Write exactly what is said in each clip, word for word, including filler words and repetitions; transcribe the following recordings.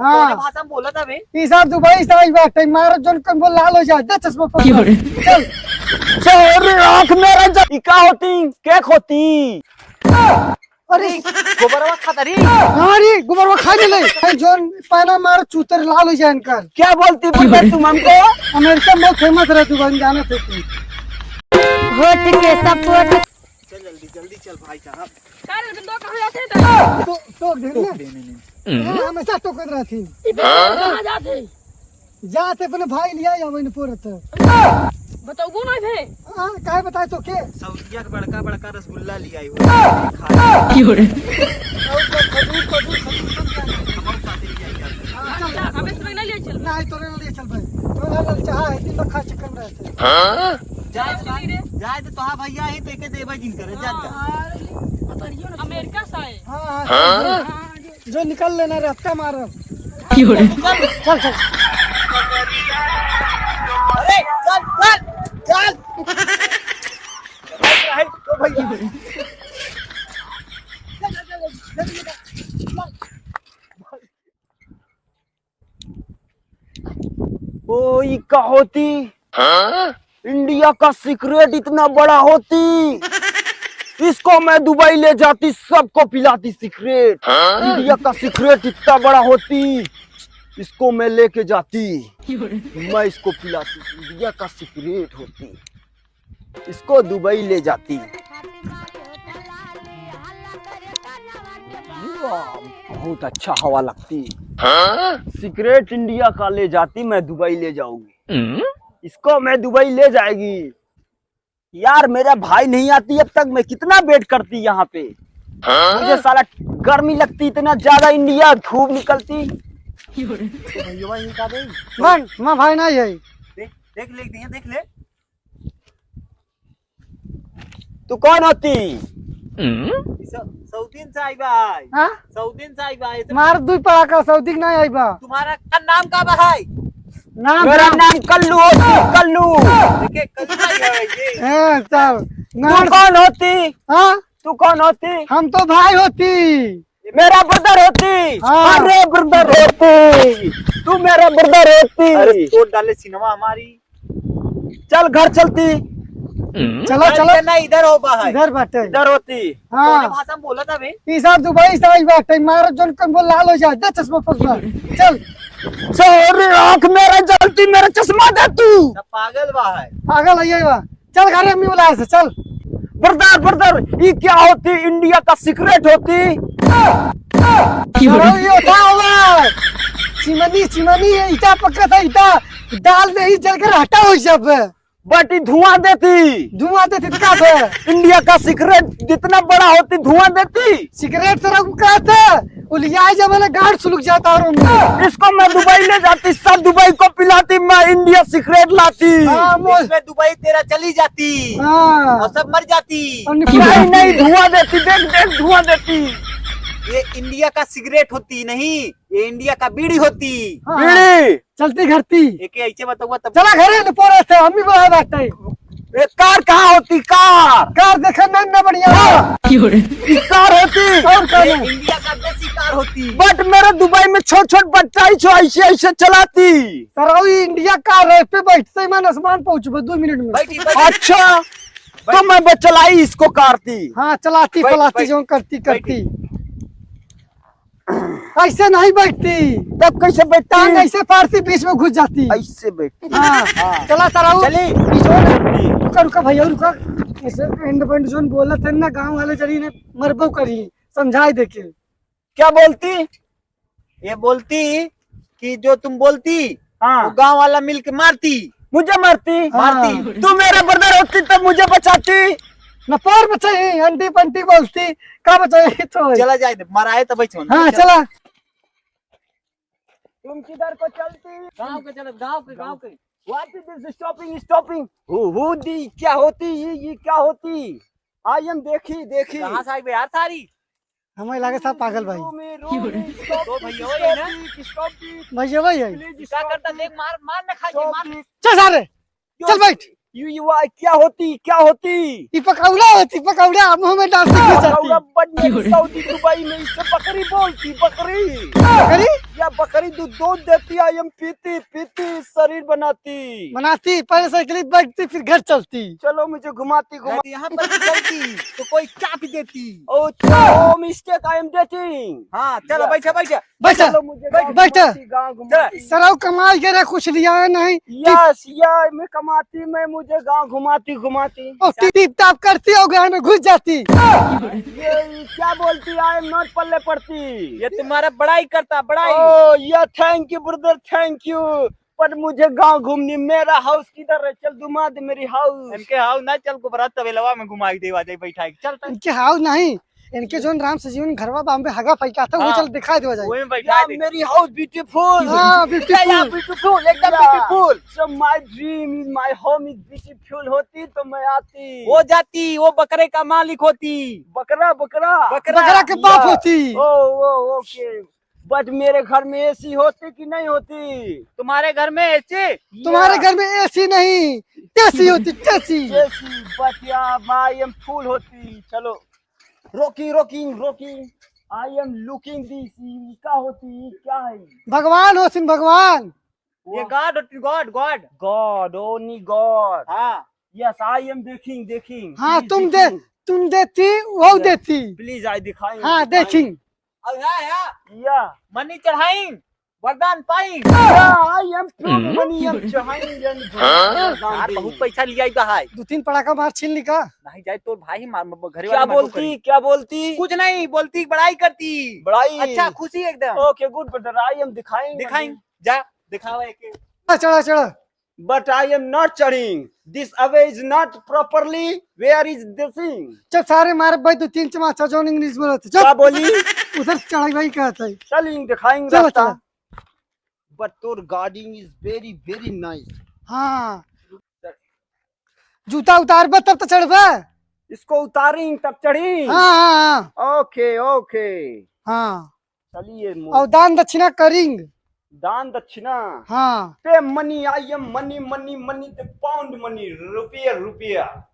हाँ। कौन भाषा में बोला था बे? ई सब दुबई से आई बाटे, मार जोन कम बोल लाल हो जाए, दे चश्मा पकड़। चल। अरे आँख मेरा जा-, ई का होती? केक होती? अरे गोबरवा खाता रे। हाँ रे, गोबरवा खा ले। ए, जोन पाना मार चूतर लाल हो जाए इनकर। क्या बोलती बोलते तुम हमको? अमेरिका में बहुत फेमस रहे तू, हम जाने थे तू। वोट के सपोर्ट। चल जल्दी, जल्दी चल भाई साहब। का रे, बिंदो कहाँ जाते हैं? तो, तो देख ले। नहीं, नहीं, नहीं। हाँ, हमेशा टोकत रहती। ई बिंदो कहाँ जाते हैं? जाते अपने भाई लिया या वही पोरत। बताओ कौन है? हाँ, काहे बताए तो के? सऊदिया के बड़का बड़का रसगुल्ला लिया आई हो। खजूर, खजूर, खजूर सब लिया आई। हाँ, चल, चल। हमें इसमें ना ले चल। नहीं, तोरे ना ले चल भाई। तोरे ना ले चाहा है, दिन भर खा चक्कर में रहते। जाए, जाए, जाए तो तोहार भैया ही देके देबे जिन करे, जा, जा। अमेरिका से आए। हाँ, हाँ, हाँ। जो निकल लेना, रफ्ता मार। चल, चल। अरे, चल, चल, चल। ओ, ई का होती? हाँ? इंडिया का सिगरेट इतना बड़ा होती, इसको मैं दुबई ले जाती, सबको पिलाती सिगरेट। हाँ? इंडिया का सिगरेट इतना बड़ा होती, इसको मैं लेके जाती, मैं इसको पिलाती। इंडिया का सिगरेट होती, इसको दुबई ले जाती। वाह, बहुत अच्छा हवा लगती। हाँ? सिगरेट इंडिया का ले जाती, मैं दुबई ले जाऊंगी। हम्म? इसको मैं दुबई ले जाएगी। यार, मेरा भाई नहीं आती अब तक, मैं कितना वेट करती यहाँ पे। हाँ? मुझे साला गर्मी लगती इतना ज्यादा, इंडिया धूप निकलती। भैया, भाई नहीं का दे? मन, मैं भाई नहीं है। देख, देख ले, देख, देख ले। तू कौन होती? हम्म? सौ-, सऊदीन से आई बा है। हाँ? सऊदीन से आई बा है। मार दुई पड़ाका, सऊदीन नहीं आई बा। तुम्हारा का नाम का बा है? नाम मेरा नाम कल्लू होती, कल्लू। देखे, कल्लू नहीं है ये। ए, सब। तू कौन होती? हाँ? तू कौन होती? हम तो भाई होती। मेरा ब्रदर होती। हाँ। अरे ब्रदर होती, तू मेरा ब्रदर होती। अरे तोड़ डाले सिनेमा हमारी। चल घर चलती। चलो, घर चलो। के ना, इधर हो बाहर। इधर बाटे। इधर होती। हाँ। कौन भाषा में बोला था बे? ई सब दुबई से आई बाटे, मार जोन कम बोल लाल हो जाए, दे चश्मा पकड़। चल। सॉरी, आँख मेरा जलती, मेरा चश्मा दे तू। सब पागल बा है। पागल है ये बा। चल घरे अम्मी बुलाए से, चल। ब्रदर, ब्रदर, ई क्या होती? इंडिया का सिगरेट होती। अरे, ये उठा हुआ है। चिमनी, चिमनी, ये ईटा पक्का था, ईटा डाल दे, ई जल कर हटा हो सब। बट ई धुआं देती। धुआं देती तो का बे? इंडिया का सिगरेट जितना बड़ा होती, धुआं देती। सिगरेट से रंग का था? उलियाए जब वाला गाड़ सुलग जाता और उनमें। इसको मैं दुबई ले जाती, सब दुबई को पिलाती, मैं इंडिया सिगरेट लाती। हाँ, मोल। इसमें दुबई तेरा चली जाती। हाँ। और सब मर जाती। और निकल नहीं, नहीं, धुआं देती, देख, देख, धुआं देती। ये इंडिया का सिगरेट होती नहीं, ये इंडिया का बीड़ी होती। हाँ। बीड़ी। चलती घरती। एके ऐसे बताऊंगा तब। चला घरे न पोरे से, हम भी बुलाए बाटे। ए, कार कहाँ होती, कार? कार देखे ना, ना बढ़िया। हाँ। ई कार होती। और का ये है? इंडिया का देसी कार होती। बट मेरे दुबई में छोट छोट बच्चा ही छो ऐसे ऐसे चलाती। सराऊ, ई इंडिया कार है, पे बैठते ही मन आसमान पहुँचबे दो मिनट में। बैठी, बैठी। अच्छा, तो मैं बस चलाई इसको कार थी। हाँ, चलाती बैठ, फलाती बैठ, जो करती बैठी। करती। ऐसे नहीं बैठती। तब कैसे बैठती? टांग ऐसे फाड़ती, बीच में घुस जाती। ऐसे बैठती। हाँ। हाँ। चला सराऊ। चली। रुका, रुका भैया, रुका। ऐसे एंड पेंड जोन बोलत है ना, गाँव वाले जरी ने मरबो करी, समझाए देके। क्या बोलती? ये बोलती कि जो तुम बोलती, हाँ। वो गाँव वाला मिलके मारती। मुझे मारती? मारती। हाँ। तू मेरा ब्रदर होती तब मुझे बचाती। न पार बचाई, अंटी पंटी बोलती, का बचाई तो। चला जाए दे, मराए तो बचवन। हाँ, चला। चला। तुम किधर को चलती? गाँव के चलत, गाँव के, गाँव के। What is this stopping, stopping? हु, हु दी, क्या होती ये, ये क्या होती? I am देखी, देखी। कहाँ से आई बे यार सारी? हमें लगे सब पागल भाई। रोमी, रोमी, stop तो it, भैया वही है ना? Stop it, stop it। भैया वही है। Please क्या stop करता it। देख, मार, मार ना खा के, मार। Stop it। चल सारे, यो, चल बैठ। यू, यू, आ, क्या होती, क्या होती? ई पकौड़ा होती, पकौड़ा, मुंह में डालती घुस जाती। पकौड़ा बन गई सऊदी दुबई में, इससे बकरी बोलती, बकरी। बकरी? बकरी दूध, दूध देती, I am पीती, पीती शरीर बनाती। बनाती, पहले साइकिल बैठती, फिर घर चलती। चलो मुझे घुमाती, घुमा- यहाँ पर चलती, तो कोई चाबी देती। ओ, ओ, mistake, I am dating। हाँ, चलो, या। बैठा, बैठा। बैठा। चलो मुझे गाँव बैठा। घुमाती, गाँव घुमाती। सरऊ कमाई के रे, कुछ लिया है नहीं। Yes, या, मैं कमाती, मैं मुझे गाँव घुमाती, घुमाती। ओ, टिप टाप करती हो, घर में घुस जाती। ये क्या बोलती, I am not पल्ले पड़ती। ये तुम्हारा बड़ाई करता, बड़ाई। ओ, या, thank you brother, thank you। पर मुझे गाँव घूमनी, मेरा house किधर है? चल घुमा दे मेरी house। इनके house ना, चल गोबरा तबेलवा में घुमाई देवा जाए बैठा है। चल, चल। इनके house नहीं, इनके जोन राम से जीवन घरवा बा, हम पे हगा फैका था, वो हाँ। चल दिखा देवा जाए। वही में बैठा या दे। मेरी house beautiful। हाँ, beautiful। या, या, beautiful, एकदम या। Beautiful। So my dream is, my home is beautiful होती तो मैं आती। वो जाती, वो बकरे का मालिक होती। बकरा, बकरा। बकरा। बकरा के बाप या। होती। ओ, ओ, OK। But मेरे घर में AC होती कि नहीं होती? तुम्हारे घर में AC? तुम्हारे घर में AC नहीं, टेसी होती, टेसी। टेसी, but या, I am full होती। चलो, rocking, rocking, rocking। I am looking this, ई का होती, ई क्या है? भगवान होथिन, भगवान। ये God होती, God, God। God, only God। हाँ। Yes, I am देखिंग, देखिंग। हाँ, please तुम दे, देखिंग। तुम देती, वो या। देती। Please, I दिखाई, हाँ, दिखाई। देखिंग। अब यहाँ, यहाँ। या। मनी चढ़ाई, वरदान पाई। या, I am pure money, I am चढ़ाई, I am वरदान यार, देई। बहुत पैसा लिया इधर है। दो तीन पड़ाका मार छीन ली का? नहीं जाए, तोर भाई मार, म-, घरे क्या वाले मार बोलती, करी। क्या बोलती? कुछ नहीं बोलती, बड़ाई करती। बड़ाई। अच्छा, खुशी एकदम। OK, good brother, I am दिखाई, दिखाई। जा, दिखावा एक। चढ़ा, चढ़ा। But I am not चढ़िंग। This away is not properly। Where is the thing? चल सारे मारे भाई, दो तीन चमाचा जोन English बोलत है। चल। का बोली? उधर से चढ़ाई भाई कहत है। चलिंग, दिखाइंग चलो, रास्ता। चलो। But तोर गाड़ी is very, very nice। हाँ। जूता उतारबे तब तो चढ़बे। इसको उतारिंग तब चढ़ी। हाँ, हाँ, हाँ। OK, OK। हाँ। चलिए मो- और दान दक्षिणा करिंग। दान दक्षिणा। हाँ। Pay money, I am money, money, money, the pound money, रुपया, रुपया।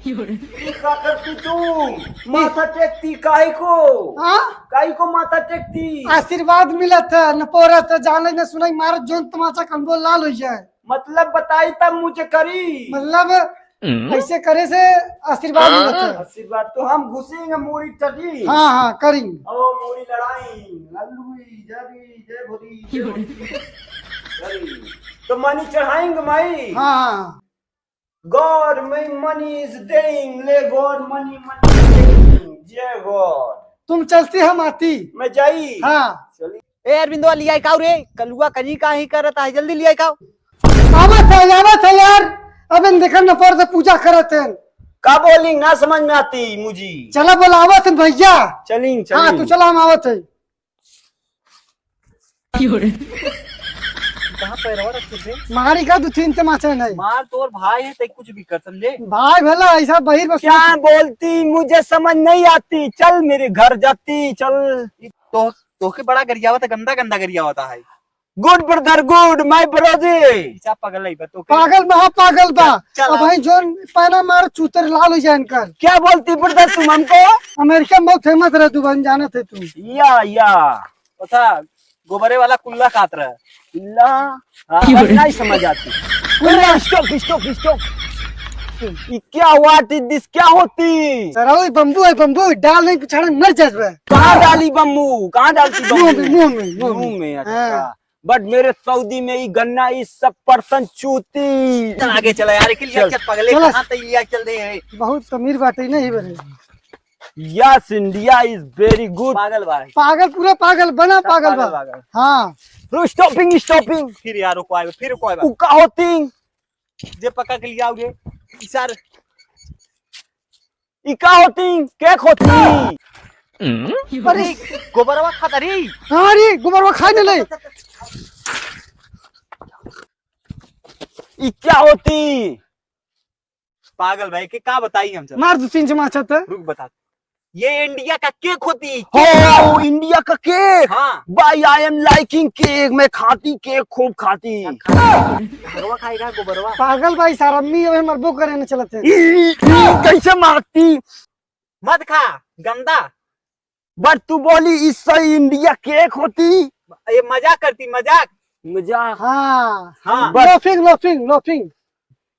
ये का करती तू? माथा टेकती काहे को? हाँ? काहे को माथा टेकती? आशीर्वाद मिलत है, न पोरत है, जाने न सुनाई, मारत जोन तमाचा कंबो लाल हो जाए। मतलब बताई तब मुझे करी। मतलब हम्म। ऐसे करे से आशीर्वाद हाँ। मिलत है। आशीर्वाद तो हम घुसेंगे मूड़ी टटी। हाँ, हाँ, करेंगे। ओ मूड़ी लड़ाई, लल्लुई, जरी, जय भोरी, जय भोरी। जरी। तो मनी चढ़ाएंगे माई। हाँ, हाँ। God, my money is dying, ले God, money, money is dying, जय God। तुम चलती, हम आती। मैं जाई। हाँ। चली। ए अरविंदवा, लियाई काऊ रे, कलुआ कहीं का ही करत है, जल्दी लियाई काऊ। आवत है, आवत है यार, अब इन देखन न पर से पूजा करत हैं। का बोली, ना समझ में आती मुझे। चला बोला, आवत है भैया। चलिंग, हाँ, चलिंग। तू चला, हम आवत है। कहाँ पैरवा रखे थे? मारी का दो तीन तमाचा नहीं। मार तोर भाई है, ते कुछ भी कर, समझे? भाई भला ऐसा बहिर बस क्या बोलती, मुझे समझ नहीं आती। चल मेरे घर जाती, चल। तो, तोहके बड़ा गरियावत है, गंदा गंदा गरियावत है। Good brother, good, my brother। पीछा पगल है बा, तोहके पागल महा पागल बा। चल, अब आओ। भाई जोन पैना मार चूतर लाल हो जाए इनकर। क्या बोलती brother तुम हमको? अमेरिका में बहुत famous रहे तू, बन जाना थे तू। या, या। अच्छा, गोबरे वाला कुल्ला खात रहे। कुल्ला? हाँ। अब नहीं समझ आती। कुल्ला, stop, stop, stop। ये क्या, what is this? क्या होती? सर, ओए, बम्बू है, बम्बू। डाल नहीं, पिछाड़े मर जात बा। कहाँ डाली बम्बू? कहाँ डालती मुंह बम्बू? में, मुंह में, मुंह में। मुंह में, अच्छा। हाँ। But मेरे सऊदी में ये गन्ना, ये सब person चूती। चल आगे चला यार, के लिए चल। चल पगले, चल। कहाँ तक लिया चल रहे हैं? बहुत अमीर बाटे नहीं बने। Yes, India is very good। पागल बा। पागल, पूरा पागल, बना सब पागल पागल बा। पागल। हाँ। रुक, stopping, stopping। फिर यार रुको आए, फिर रुको आए। उ का होती? जे पका के लिया आओगे, इसार। इ का होती? केक होती? अरे, गोबरवा खाता रे। हाँ रे, गोबरवा खाए ले। इ क्या होती? पागल भाई के का बताई हम सब? मार दो तीन चमाचा तो। रुक बता। ये इंडिया का केक होती। हो, इंडिया का केक। हाँ। भाई, I am liking cake, मैं खाती केक, खूब खाती। घरवा खाएगा गोबरवा। पागल भाई, सारा अम्मी अबे मरबो करे न चलत है। ई, ई, ई, कैसे मारती? मत खा, गंदा। But तू बोली, इससे इंडिया केक होती। ये मजाक करती, मजाक। मजाक। हाँ। हाँ। But Laughing, laughing, laughing।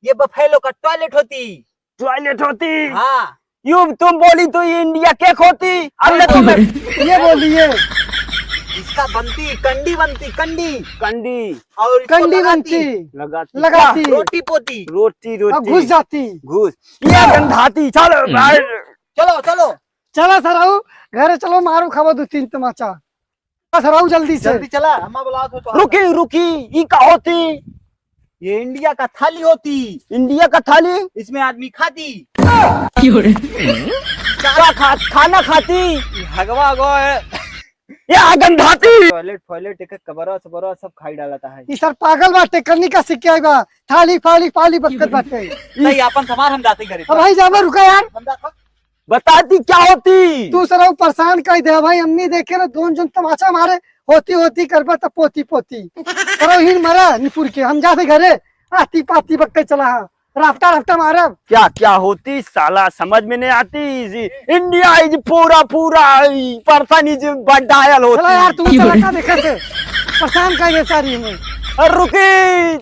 ये बफेलो का टॉयलेट होती। टॉयलेट होती। हाँ। यूं तुम बोली तो ये इंडिया केक होती। अब मैं तुम्हें ये बोलिए। इसका बनती, कंडी बनती, कंडी। कंडी। और इसको कंडी लगाती। बनती। लगाती। लगाती। रोटी पोती। रोटी, और रोटी। घुस जाती। घुस। ये गंधाती। चलो, हम्म। बाहर। चलो, चलो। चलो सरऊ, घरे चलो, मारू खावा दो तीन तमाचा। सरऊ जल्दी से। जल्दी चला, अम्मा बुलावत हो तो। रुकी, रुकी, ई का होती? ये इंडिया का थाली होती। इंडिया का थाली? इसमें आदमी खाती। का खा-, खाना खाती? ये हगवा गो है। ये गंधाती। टॉयलेट फॉयलेट एक कबरा सबरा सब खाई डालता है। ई सर पागल बाटे, कन्नी का सिक्के आइबा। थाली फाली फाली बकत बाटे। नहीं, अपन सामान हम जाते घरे। अब भाई जाबा, रुका यार। हम जाते। बताती क्या होती? तू सरऊ परेशान कर दे भाई, हमनी देखे ना दोन जन तमाचा मारे, होती होती करबा त पोती पोती। सरऊ हिन मरा निपुर के, हम जाते घरे, आती पाती बक्के चला हा, राफ्टा राफ्टा मारब। क्या क्या होती साला, समझ में नहीं आती। इजी-, इंडिया इज पूरा पूरा, पर्सन इज बडायल होती। चला यार, तू चला का देखे थे, परेशान कर दे सारी हमें। अरे रुकी,